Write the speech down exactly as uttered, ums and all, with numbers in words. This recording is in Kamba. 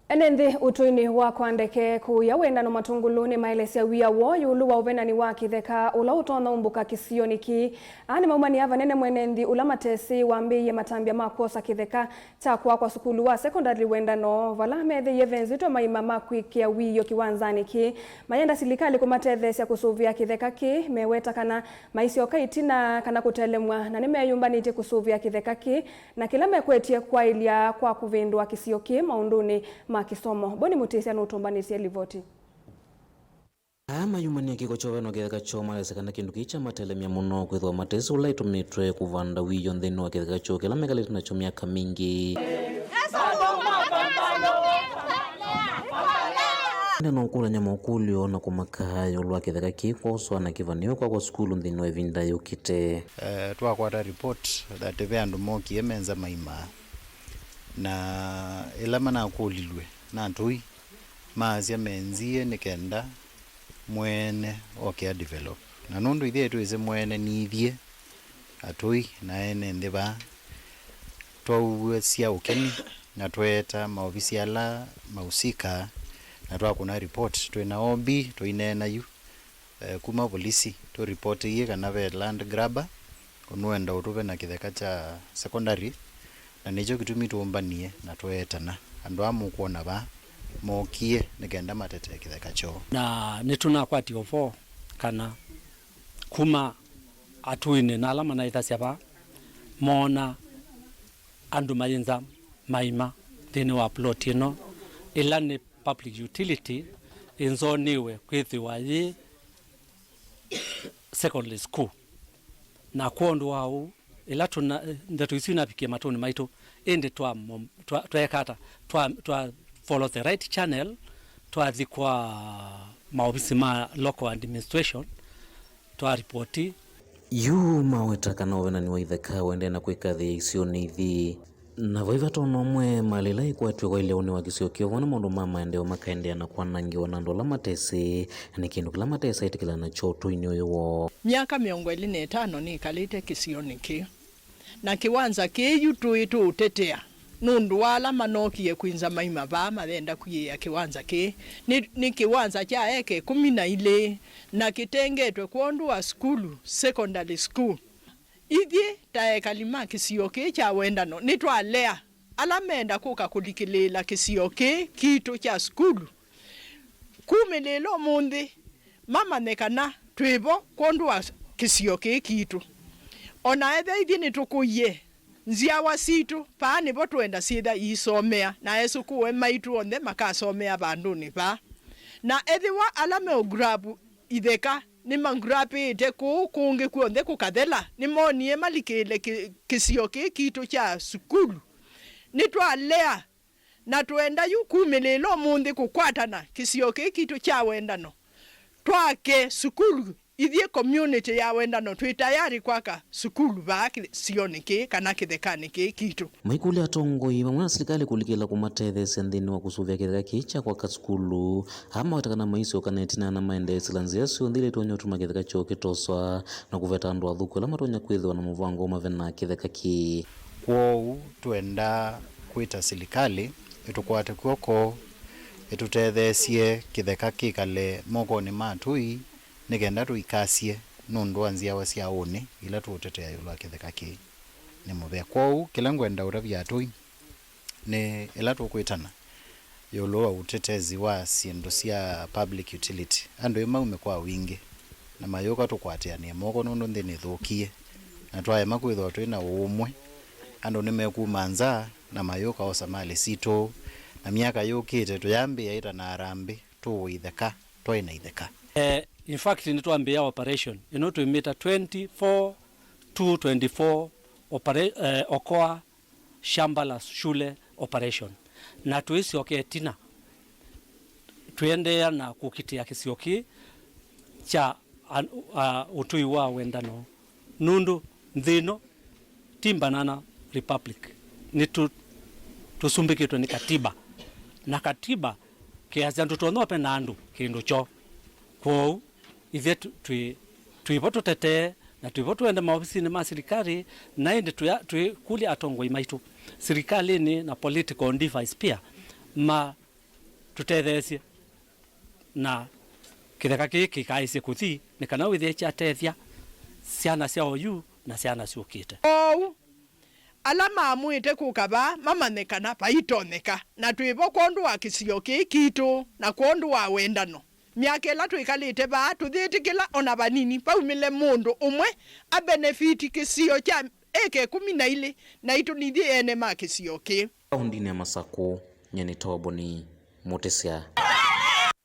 Ene nthĩ ũtũinĩ wa kwa ndeke kũũya wendano Matũngũlũ nĩmaelesya wia woo ĩũlũ wa ũvenani wa kĩtheka ũla ũtonya ũmbũka kĩsionĩ kĩĩ. Aa nĩmaumanie vanene mwene nthĩ ũla Matesĩ wambĩĩie matambya ma kwosa kĩtheka kya kwakwa sukulu wa sekondalĩ Wendano, vala meethĩie ve nzito maima ma kwĩkĩa wiio kĩwanzanĩ kĩĩ. Mayenda silikalĩ kũmatetheesya kũsũvĩa kĩtheka kĩĩ, meweta kana maisyoka ĩtina kana kũtelemw'a, na nĩmeyũmbanĩtye kũsũvĩa kĩtheka kĩĩ, na kĩla mekwetye kwaĩlya kwa kũvĩndũa kĩsio kĩĩ maũndũnĩ ma kĩsomo. Boni Mũtĩsya nũtũmbanĩsye livoti. Aa mayumany'a kĩko kya ũvenwa kĩtheka kyoo malesya kana kĩndũ kĩĩ kyamatelemya mũno, kwĩthĩwa Matesĩ ũla ĩtũmĩtwe kũvanda wiio nthĩnĩ wa kĩtheka kyoo kĩla mekalĩte nakyo myaka mingĩ. Ene no kũlany'a mokũlyo na kũmakaa ĩũlũ wa kĩtheka kĩĩ kwoswa na kĩvanĩwe kwakwa sukulu nthĩnĩ wa ĩvinda yũkĩte. Eh, twakwata report that ve andũ mokie menza maima, na ĩla manakũlilw'e na atũi, maasya menzie nĩ kenda mwene oke a develop. Na nũndũ ithyĩ twĩsĩ mwene nĩ ithyĩ atũi na ene nthĩ vaa, twauw'asya ũkeni na tweeta maovisi ala mausika na twakũna report. Twĩ na O B tũineena yu, eh, kuma volisi tũripotĩie kana ve land grabber ũnũenda ũtũve na kĩtheka kya secondary, na nĩkyo kĩtumi tũmbanie na tweetana andũ aa mũkwona vaa mokie nĩ kenda matetee kĩtheka kyoo. Na nĩtũnakwatie ũvoo kana kuma atũinĩ na ala manaĩthasya vaa moona andũ mayĩnza maima nthĩnĩ wa plot ĩno, ĩla nĩ public utility, ĩnzonĩwe kwĩthĩwa yĩ secondary school. Na kwondũ wa ũu, ĩla tũna-, ndeto isu inavikie matũnĩ maitũ, ĩndĩ twa-, twa-, twaeka ata? Twa-, twa follow the right channel, twathi kwa maovisi ma local administration, twa ripoti. Yu maweta kana ũvenani wa itheka ũendee na kwĩkathĩĩa isionĩ ithi. Na vai vata ona ũmwe malĩ ĩla ĩkwatiwe kwa ĩleũnĩ wa kĩsio kĩu, vamwe na maũndũ ma maendeeo makaendeea na kwanangĩwa na andũ ala matesĩ, na nĩ kĩndũ kĩla matesĩtĩkĩlana nakyo ũtũinĩ ũyũ woo. Myaka mĩongo ĩlĩ na ĩtano nĩkalĩte kĩsionĩ kĩĩ, na kĩwanza kĩĩ yu tũĩ tũũtetea nũndũ wa ala manokie kwĩnza maima vaa mayenda kũiĩĩa kĩwanza kĩĩ. Nĩ, nĩ kĩwanza kya eka ĩkũmi na ilĩ, na kĩtengetwe kwondũ wa sukulu, secondary school. Ithyĩ ta ekali ma kĩsio kĩĩ kya Wendano nĩtwalea ala meenda kũka kũlikĩlĩĩla kĩsio kĩĩ kitũ kya sukulu kumĩlĩĩla ũmũnthĩ mamanye kana twĩ vo kwondũ wa kĩsio kĩĩ kitũ. O na ethĩwa ithyĩ nĩtũkũie, nzyawa sitũ vaa nĩvo twenda syĩtha iisomea, na esũkũũe maitũ onthe makasomea vandũnĩ vaa. Na ethĩwa ala meũgravu itheka nĩmangrapĩĩte kũu kũngĩ kw'onthe kũkathela, nĩmoonie malikĩĩle kĩ-, kĩsio kĩĩ kitũ kya sukulu. Nĩtwalea na twenda yu kumĩlĩĩla ũmũnthĩ kũkwatana kĩsio kĩĩ kitũ kya Wendano, twake sukulu. Ithyĩ community ya Wendano twĩ tayari kwaka sukulu vaa kĩsionĩ kĩĩ kana kĩthekanĩ kĩĩ kitũ. Maikũlya atongoi vamwe na silikalĩ kũlikĩla kũmatetheesya nthĩnĩ wa kũsũvĩa kĩtheka kĩĩ kya kwaka sukulu. Aa maweta kana maisyoka na ĩtina na maendee sila nzĩa syonthe ila itonya ũtuma kĩtheka kyoo kĩtoswa na kũveta andũ athũku ala matonya kwĩthĩwa na mũvango wa ũmavena kĩtheka kĩĩ. Kwoou twenda kwĩta silikalĩ ĩtũkwate kw'oko, ĩtũtetheesye kĩtheka kĩkale mokonĩ ma atũi, nĩ kenda tũikasye nũndũ wa nzyawa sya ũnĩ ila tũũtetea ĩũlũ wa kĩtheka kĩĩ nĩ mũvea. Kwoou kĩla ngwenda ũtavya atũi nĩ ĩla tũkwĩtana ĩũlũ wa ũtetezi wa syĩndũ sya public utility, andũ ĩ maume kwa wingĩ na mayũka tũkwatĩanĩe moko nũndũ nthĩ nĩthũkie, na twaema kwĩthĩwa twĩ na ũũmwe, andũ nĩmekuma nza na mayũka osa malĩ sitũ, na myaka yũkĩte tũyambĩĩa ĩta na harambĩ tũũitheka twaĩ na itheka. Eh, in fact, nĩtwambĩĩa operation ĩno twĩmĩta twenty-four two twenty-four opera-, eh, Okoa Shamba la Shule operation. Na twĩsyoke ĩtina, twĩendeea na kũkitĩa kĩsio kĩĩ kya an-, a, ũtũi wa Wendano. Nũndũ nthĩ ĩno ti banana republic. Nĩtũ-, tũsumbĩkĩtwe nĩ katiba. Na katiba kĩasya ndũtonya ũpe na andũ kĩndũ kyoo. Kwoou, ithyĩ tũ-, twĩ, twĩ vo tũtetee, na twĩ vo tũende maovisinĩ ma silikalĩ, na ĩndĩ twĩa-, twĩkũlya atongoi maitũ silikalĩnĩ na political device pia, ma-, tũtetheesye na kĩtheka kĩĩ kĩkaĩsye kũthi, nĩ kana wĩthĩe kyatethya syana sya oyu na syana syũkĩte. Kwoou, ala maamũĩte kũka vaa mamanye kana vaitonyeka, na twĩ vo kwondũ wa kĩsio kĩĩ kitũ na kwondũ wa wendano. Myaka ĩla twĩkalĩte vaa, tũyĩtĩkĩla o na vanini vaumĩle mũndũ ũmwe abenefiti kĩsio kya ĩka ĩkũmi na ilĩ naitũ nithyĩ ene ma kĩsio kĩĩ. Kaũndinĩ ya Masakũ, nyie nĩ Toboni Mũtĩsya.